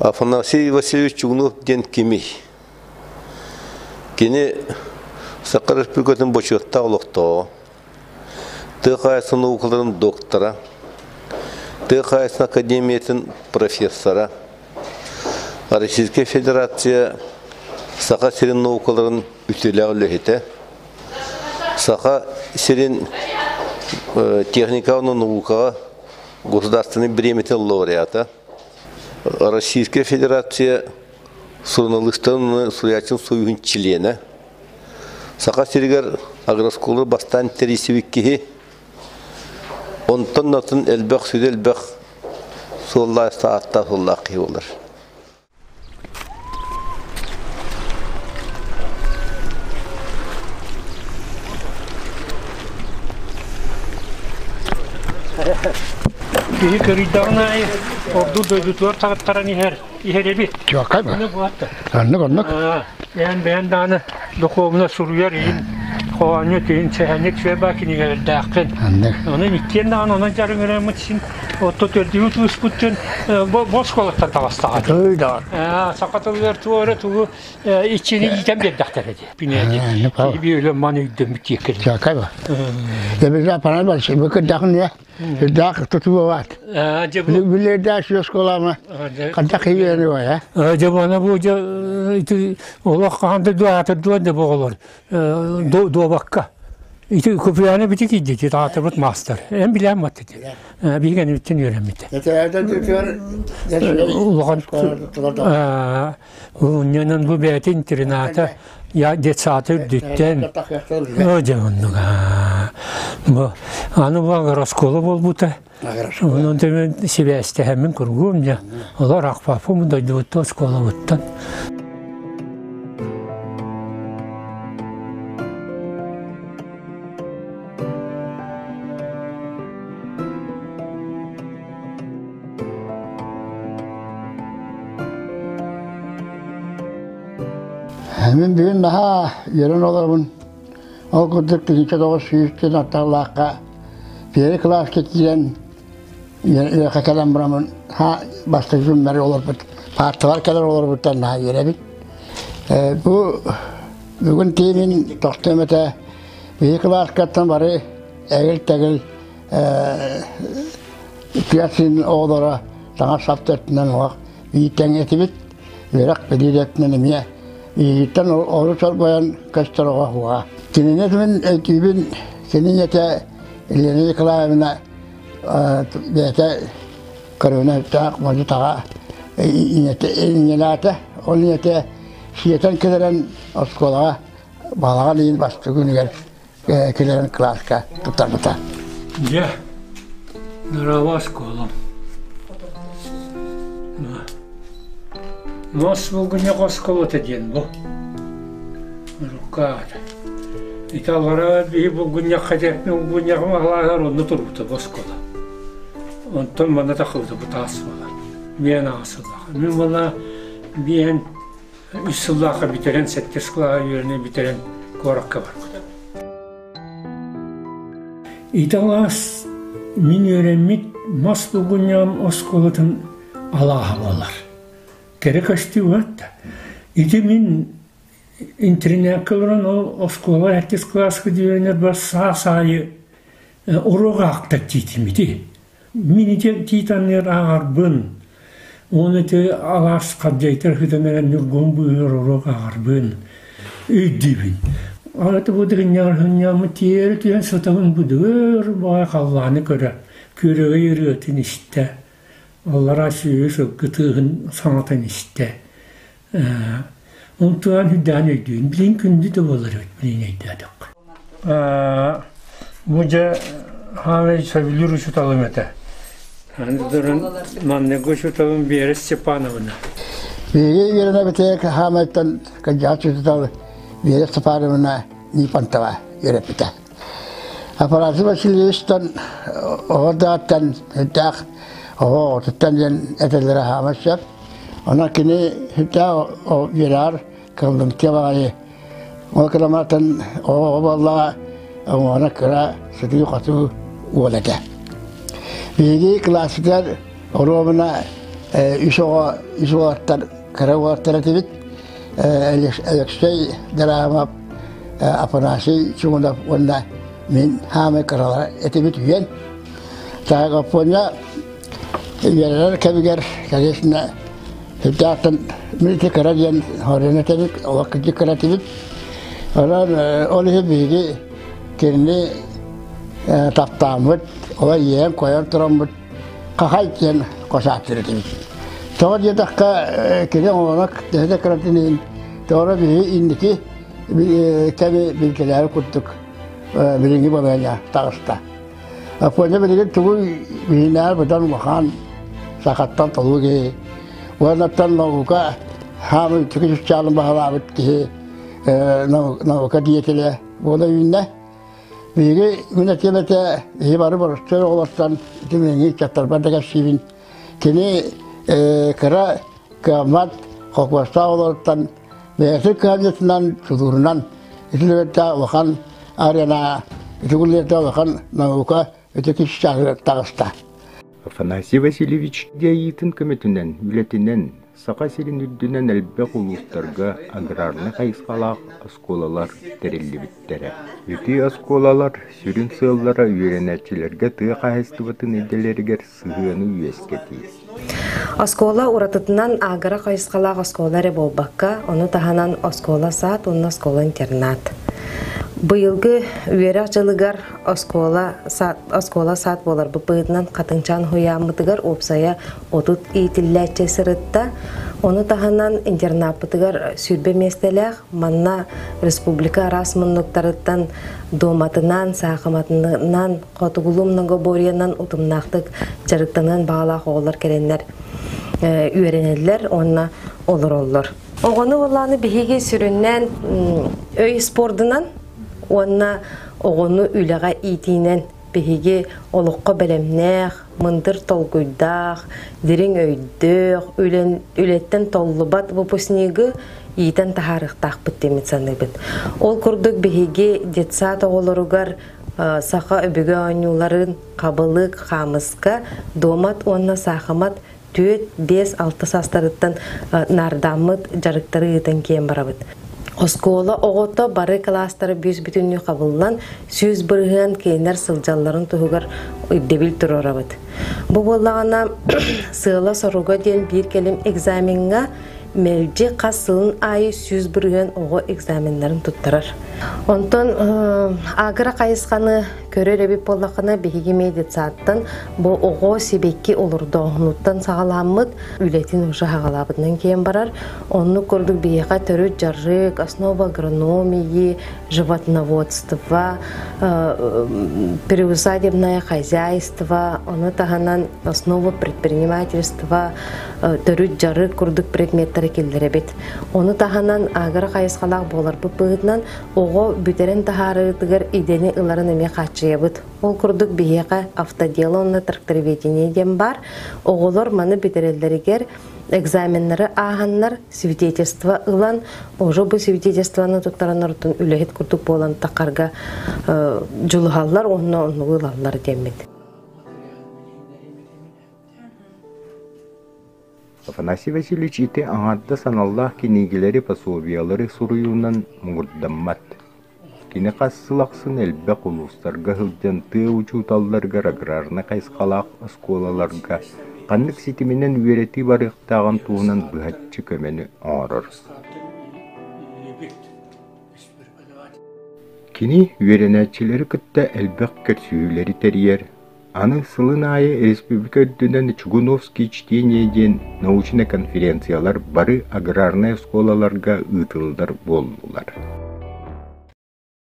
Афанасий Васильевич Чугунов диэн кимий? Кини Саха Республикатын бочуоттаах олохтооҕо, тыа хаһаайыстыбатын наукаларын доктора, тыа хаһаайыстыбатын академиятын профессора, Российскай Федерация Саха сирин наукаларын үтүөлээх үлэһитэ, Саха сирин техникаҕа уонна наукаҕа государственнай бириэмэтин лауреата, Российскай Федерация суруналыыстарын суруйааччы союһун чилиэнэ, Саха сиригэр агроскуолу бастаан тэрийсибит киһи, онтон атын элбэх сүдү элбэх суоллаах ааттаах суоллаах киһи буолар. Киһи кырыйдаҕын аайы ордук дойдутугар таҕыттаран иһэр иһэр эбит. Чуоккай ба? Оннук, оннук. Бэйэн бэйэн даҕаны духуобуна суруйар иһин хоһоонньут иһин сэһэнник сүөбэ кинигэлэрдээххин. Онон иккиэн даҕаны онон дьарыгыраммыт син отто төрдүбүт ууспуттан бу оскуолаттан таҕыстаҕа. Саха тылыгар тугу эрэ тугу иччини иитэн биэрдэхтэрэ дии. Пинеди. Биөлө ман өйдөммүт диэккин. Чуоккай ба? Эбиза панай бар, бу кырдахын я. Үрдээх тутуу баат. Билэрдээх оскуолама хантах иһиэни бай, Дьэ бу бу дьэ ити олох хаһан да дуаатырдуан да боҕолор дуобакка. Ити купуяны бити кийдити таатырбыт маастар. Эн билээн батты. Биһиги бүттен үөрэммит. Улахан Унньанан бу бэйэтин интерната я детсады үрдүттэн дьэ оннуга бу аны бу агроскуола буолбута онон төмөн сибээстэһэммин кургуум дьэ олор акпаппым дойдубуттан оскуолабыттан. Мин бүгүн наһаа үөрэн олоробун. Ол курдук 1900 атталаахха первый кылааска киирэн үөрэххэ кэлэн бараммын бастакы күммэр олорбут паарталар кэлэр олорбуттан наһаа үөрэбин. Бу бүгүн тиимин тохтуом этэ биһи кылааскаттан бары эгил-тэгил Тыа сирин оҕолоро таҥас-сап төртүнэн олох иитэҥ этибит, үөрэх билии өттүнэн эмиэ иһиттэн олус чорбойон көстөр оҕо уоҕа. Кинини мин өйдүүбүн, кини ийэтэ Елена Николаевна бэйэтэ көрүнэ өттөөх модьу-таҕа ийэлээтэ. Ол ийэтэ сиэтэн кэлэрэн оскуолаҕа балаҕан ыйын бастакы күнүгэр кэлэрин кылааска туттарбыта. Дьэ, здорово, оскуолам. Мас булгунньах оскуолата диэн бу. Рукаата. Ити аллара биһи булгунньахха диэппин булгунньаҕым алааһар онно турбута бу оскуола. Онтон манна тахыбыта бу таас буолар. Миэн аҕасыллаах. Мин буола биэн Үс сыллаахха бүтэрэн, сэттис кылааһы үөрэнэн бүтэрэн куоракка барбытым. Ити алаас мин үөрэммит мас булгунньаҕым оскуолатын алааһа буолар. Кэрэ көстүү да. Ити мин интэринээккэ олорон ол оскуола сэттис кылааска үөрэнэр саас аайы уруок аахтар диитим ити. Мин ити тиит анныгар ааҕарбын, уонна ити алаас хабдьайтар сытан эрэн ньургуһун быыһыгар уруок ааҕарбын өйдүүбүн. Аны бу дыгынньаҕар тиэрэ түһэн сытабын быдыгыр баҕай халлааны көрө, күөрэгэй ырыатын истэ, аллараа сүөһү сылгы тыаһын саҥатан истэ. Онтуган үрдээн өйдүүн. Билин күндү да буолар эбит, билин өйдөөтөххө. Бу дьэ хаамай сөбүлүүр учууталым этэ. Манныгы учууталым Вера Степановна. Биһиги үөрэнэбитигэр хаамайтан кырдьаҕас учуутал Вера Степановна Нипонтова үөрэппитэ. Афанасий Васильевичтан оҕо дааттан үрдээх оҕо оҕотуттан диэн этэллэрэ хаама сөп. Онон кини сүрдээх үөрэҕэр кыллымтыа баҕайы. Ол кырамааттан оҕо буоллаҕа оҥоно кыра сытыы-хотуу уол этэ. Биһиги кылааспытыгар оруобуна Үс оҕо, үс уолаттар, кыра уолаттар этибит. Алексей Драмов, Афанасий Чугунов уонна мин хаамай кыралара этибит үйэн. Так, Оппуонньа үөрэнэр кэмигэр, конечно, сүрдээхтэн мин ити кыра диэн хорун этибит, олох кырдьык кыра этибит. Онон ол иһин биһиги кинини таптааммыт, ола иэйэн-койон тураммыт хахай диэн хос ааттыыр этибит. Тоҕо диэтэххэ, кини оҕолоро төһө да кыратын иһин, тоҕо биһиги инники кэми билгэлээри курдук билиҥҥи балаһыанньа таҕыста. Афоня билигин тугу биһинээр быдан улахан сахаттан толуу киһи. Уоннаттан наука хаамы үрдүкү чыпчаалын баһылаабыт киһи наука деятелэ буола үүннэ. Биһиги мин этиэм этэ, биһи бары боростуой оҕолортон ити билиҥҥи ыччаттарбар да кэпсиибин. Кини кыра кыаммат холкуостаах оҕолоруттан бэйэтин кыһамньытынан, тулуурунан ити үлэлэрдээх улахан арена, ити үлэлэрдээх улахан наука ити чааһыгар таҕыста. Афанасий Васильевич дьайыытын көмөтүнэн, үлэтинэн Саха сирин үрдүнэн элбэх улуустарга аграрнай хайысхалаах оскуолалар тэриллибиттэрэ. Ити оскуолалар сүрүн сыаллара үөрэнээччилэргэ тыа хаһаайыстыбатын идэлэригэр сыһыаны үөскэтии. Оскуола уратытынан агро хайысхалаах оскуола эрэ буолбакка, ону таһынан оскуола-саад уонна оскуола-интернат. Быйылгы үөрэх дьылыгар оскуола саад, оскуола-саад буоларбыт быһыытынан Хатыҥчаан уһуйааммытыгар уопсайа 30 иитиллээччи сырытта. Ону таһынан интернаппытыгар 20 миэстэлээх, манна республика араас муннуктарыттан дуоматынан, саахыматынан, хотугулуу многоборьенан утумнаахтык дьарыктаныан баҕалаах оҕолор кэлэннэр үөрэнэллэр уонна олороллор. Оҕону буоллааны биһиги сүрүннээн өй спордунан уонна оҕону үлэҕэ иитиинэн биһиги олоххо бэлэмнээх, мындыр толкуйдаах, дириҥ өйдөөх, үлэттэн толлубат выпускнигы иитэн таһаарыахтаахпыт диэммит саныыбыт. Ол курдук биһиги детсад оҕолоругар саха өбүгэ оонньууларын хабылык, хаамыска, дуомат уонна саахымат 4, 5, 6 саастарыттан наардааммыт дьарыктары ыытан киэн барабыт. Оскуола оҕото бары кылаастары бүүс-бүтүннүү хабыллан, 100% кинилэр сылдьалларын туһугар ирдэбил туруорабыт. Бу буоллаҕына сыала-соруга диэн биир кэлим экзамеҥҥа мэлдьи хас сылын аайы 100% оҕо экзаменнарын туттарар. Онтон агро хайысханы көрөр эбит буоллаххына, биһиги медицаттан бу оҕо сибэкки олордооһунуттан саҕаламмыт үлэтин уже саҕалаабытынан киэн барар. Оннук курдук биһиэхэ төрүт дьарык, основа агрономии, животноводство, приусадебное хозяйство, ону таһынан основа предпринимательства, төрүт дьарык курдук предметтэри киллэрэбит. Ону таһынан агро хайысхалаах буоларбыт быһыытынан оҕо бүтэрэн таһаарыытыгар идэни ыларын эмиэ хааччыйабыт. Ол курдук биһиэхэ автодело уонна трактороведение диэн баар. Оҕолор маны бүтэрэллэригэр экзаменнары ааһаннар свидетельство ылан, уже бу свидетельствоны туттаран ордун үлэһит курдук буолан тахарга дьулуһаллар уонна оннугу ылаллар диэммит. Афанасий Васильевич ити аҥаардас аналлаах кинигэлэри, пособиелары суруйуунан муҥурдаммат. Кини хас сыл ахсын элбэх улуустарга сылдьан тыа учууталларыгар аграрнай хайысхалаах оскуолаларга ханнык ситиминэн үөрэтии барыахтааҕын туһунан быһаччы көмөнү оҥорор. Кини үөрэнээччилэри кытта элбэх көрсүһүүлэри тэрийэр, Аны сылын аайы республика үрдүнэн «Чугуновские чтения» диэн научнай конференциялар бары аграрнай оскуолаларга ыытыллар буоллулар.